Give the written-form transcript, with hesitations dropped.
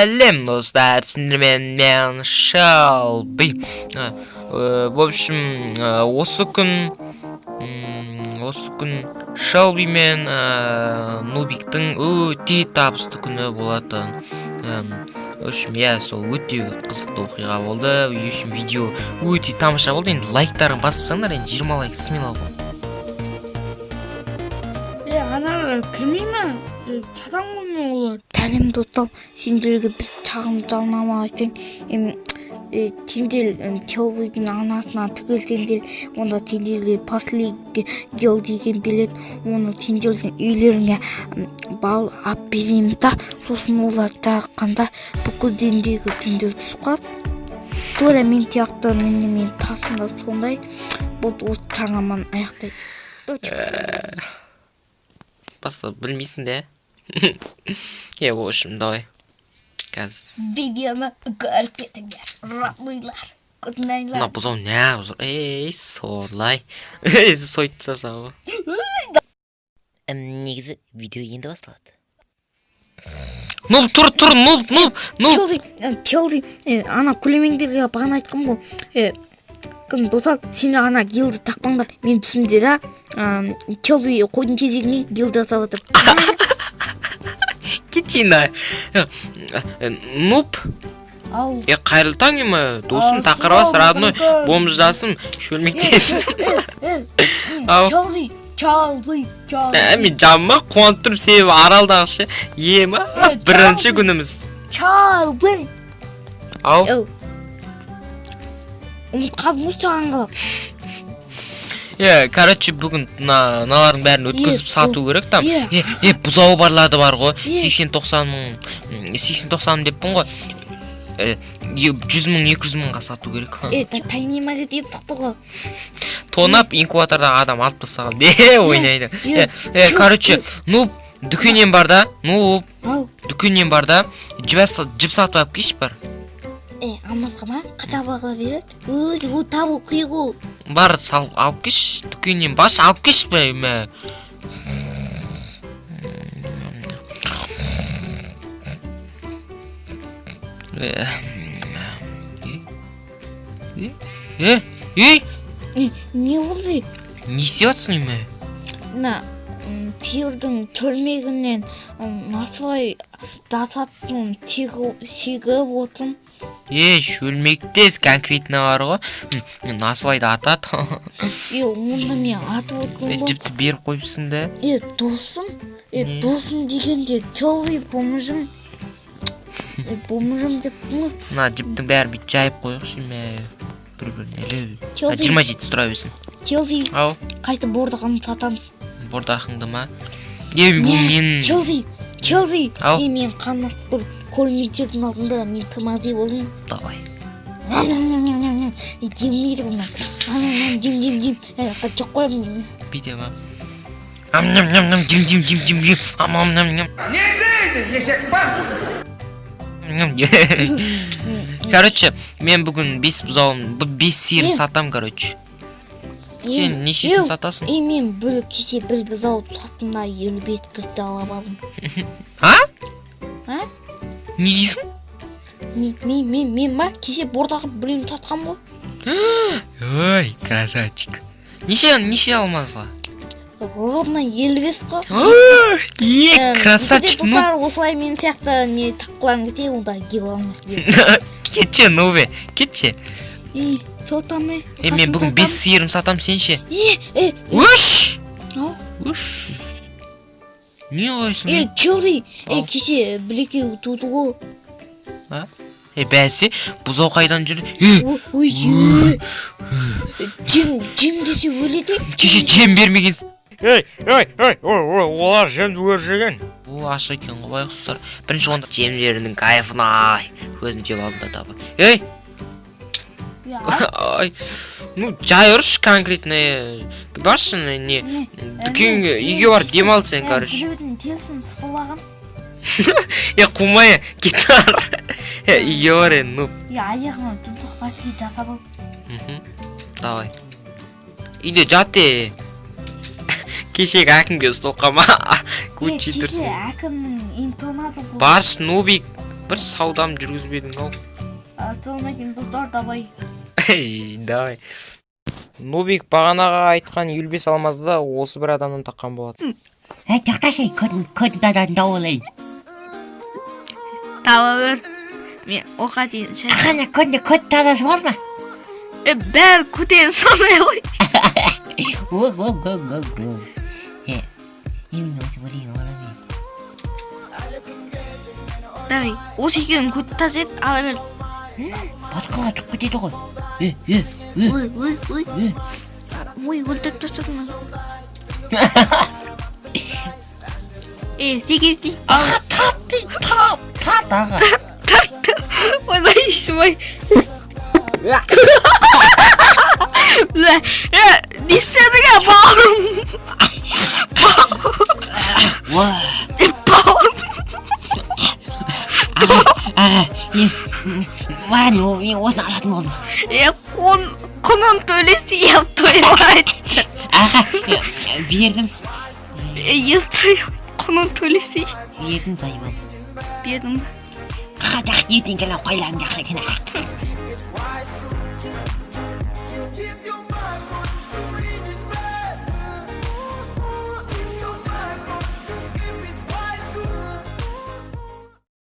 Сәлем, достар, сіздермен мен, Шелби. В общем, осы күн Шелби мен Нубиктің өте табысты күні болатын. В общем, иә, сол өте қызықты оқиға болды. В общем, видео өте тамаша болды. Енді лайктарын басып тастаңдар, енді 20 лайк смело ғой. Е, аналар кірмей ма? Е, сатамын ғой мен олар. Сәлем, достар! Сендерге бір шағын жарнама айтайын. Сендер Челвидің анасына тіркелсеңдер, онда сендерге последний гел деген береді. Оны сендердің үйлеріңе бал алып береміз да, сосын олар таққанда бүкіл дендегі жүндер түсіп қалады, тура мен сияқты. Міне, менің тасым да сондай болды. Осы жарнаманы аяқтайды. Точка. Просто білмейсің де. Е, в общем, давай. Қазір. Видеоны көріп кетіңдер, роднойлар. Мына бұзау неғып жүр? Ей, сорлай. Ей, сойып тастаса ғой. Негізі видео енді басталады. Нуб, тұр, тұр, нуб, нуб, нуб. Челси, Челси, ана көлемеңдерге бағана айтқам ғой. Кім, достар, сендер ана гилді тақпаңдар. Мен түсімде да Челси қойдың тезегінен гил жасап жатыр. Кетші. Нуб. Ал. Е, қайырлы таң, ема, досым, тақырбас, родной, бомждасым, шөлмектесім. Ау. Челси, Челси, Челси. Ә, мен жаныма қуанып тұрмын, себебі Аралдағы ше, ема, бірінші күніміз. Челси. Ау. Еу. Ұмытып қалдым ғой саған қалап. Е, короче, бүгін мыналардың бәрін өткізіп Е, сату керек там. Е. Е, е, бұзауы барларды бар ғой. Е. 80-90 мың, 80-90 деппін ғой. 100 мың, 200 мыңға сату керек. Е, тайнима кетіп шықты ғой. Тонап, инкубатордағы адам алып тастаған де ойнайды. Е, Е, е, короче, ну, дүкеннен бар да, ну, Ау. дүкеннен бар да, жіп сатып алып келші, бар. Е, алмазға ма? Қата баға береді. Өй, ол табу қиын ғой. Бар, салып алып келші, дүкеннен баршы, алып келші бе, мә. Е, е, е, ей, Е, не болды? Не істеп жатсың, мә? Мына тиырдың чөлмегінен насыбай жасаттым, сегіп отырмын. Е, шөлмектес конкретно бар ғой. Насыбайды атады. Е, онда мен атып отырмын ғой. Жіпті беріп қойыпсың да. Е, досым, е, Не? досым дегенде целый бомжым. Е, бомжым деппін ғой. Мына жіптің бәрін бүйтіп жайып қояйықшы, мә. Бір біріне іліп. Челси. 27 тұра берсін. Челси, Ау, қайтып бордақын сатамыз. Бордақыңды ма? Е, бұл мен. Челси, Челси, Ау. е, мен қарным ашып тұр. Көрермендердің алдында мен тымади болайын. Давай. Ням-ням-ням-ням. Е, жемейді бұны. Ням-ням, жем, жем, жем. Е, жеп қоямын. Бүйте ма? Ам ням ням ням, жим жим жим жим жим. Ам ам ням ням. Не дейді, ешек бас! Ням. Короче, мен бүгін бес бұзауым, бес сиырын Е. сатам, короче. Е, Сен нешесін е, сатасың? Е, мен бір кеше бір бұзау саттым да, 55 кристалл алып алдым. А? А? Не дейсің? Не, мен ма? Кеше бордақы біреуін сатқам ғой. Ой, красавчик. Неше алмазға? Ровно 55 қой. Е, красавчик, егер ну. достар, осылай мен сияқты не таққыларың келсе, онда гил алыңдар. Кетші, нубе, кетші. Е, сатам, е. Е, мен бүгін бес сиырым сатам, сен ше? Е, е, Өш! Ау. Өш! Не қойсың? Е, Челси, е, Ау. кеше бір екеуі туды ғой. А? Е, бәсе, бұзау қайдан жүр? Е, Ой, е. Жем, жем десе өледі. Кеше жем бермеген. Ей, ей, ей, ой, ой, олар жемді өзі жеген. О, аш екен ғой байғұстар. Бірінші онда жемдерінің кайфына, ай, көзін жеп алдым да табы. Ей! Ай, ну жай ұршы конкретно. Баршы, не, дүкенге, үйге бар, демал сен, короче. Біреудің терісін сықылаған. Е, қумай, кет ары. Е, үйге бар енді, ну. Е, аяғына жұмсақ носки жасап алып. Давай. Үйде жат, е. Кешегі әкімге ұстап қалма. Е, Гуччи кеше тұрсың. әкімнің интонаты болды. Баршы, нубик. Бір саудам жүргізбедің ау. Ассалаумағалейкум, достар, давай. Давай. Нубик бағанағы айтқан 55 алмазды осы бір адамнан таққан болатын. Ей, тоқташы, көтін тазатын тауып алайын. Таба бер. Мен оқа дейін шай. Қане, көтінде көт тазасы бар ма? Е, бәрі көтен сондай ғой. О, о, о, о, о. Е, именно осы өлең аламын. Давай, осы екеуін көт таза ет, ала бер. Басқалар шығып кетеді ғой. Е, е, е, Ой, ой, ой. е. Ой, өлтіріп тастадым. Е, теге, теге. Аға, тарт дейді, тарт, тарт, аға. Ойбай, ой. Бля, не істедің, ә, бауырым? Уа. Е, бауырым. Аға, аға, мен, маған, мен осыны алатын болдым. Е, құнын төлесе, ел тоймайды. Аға, бердім, Е, ел той, құнын төлесе. Бердім, заебал. Бердің ба? Аға, жақсы, ертең келемін, қойларым жақсы екен, аға.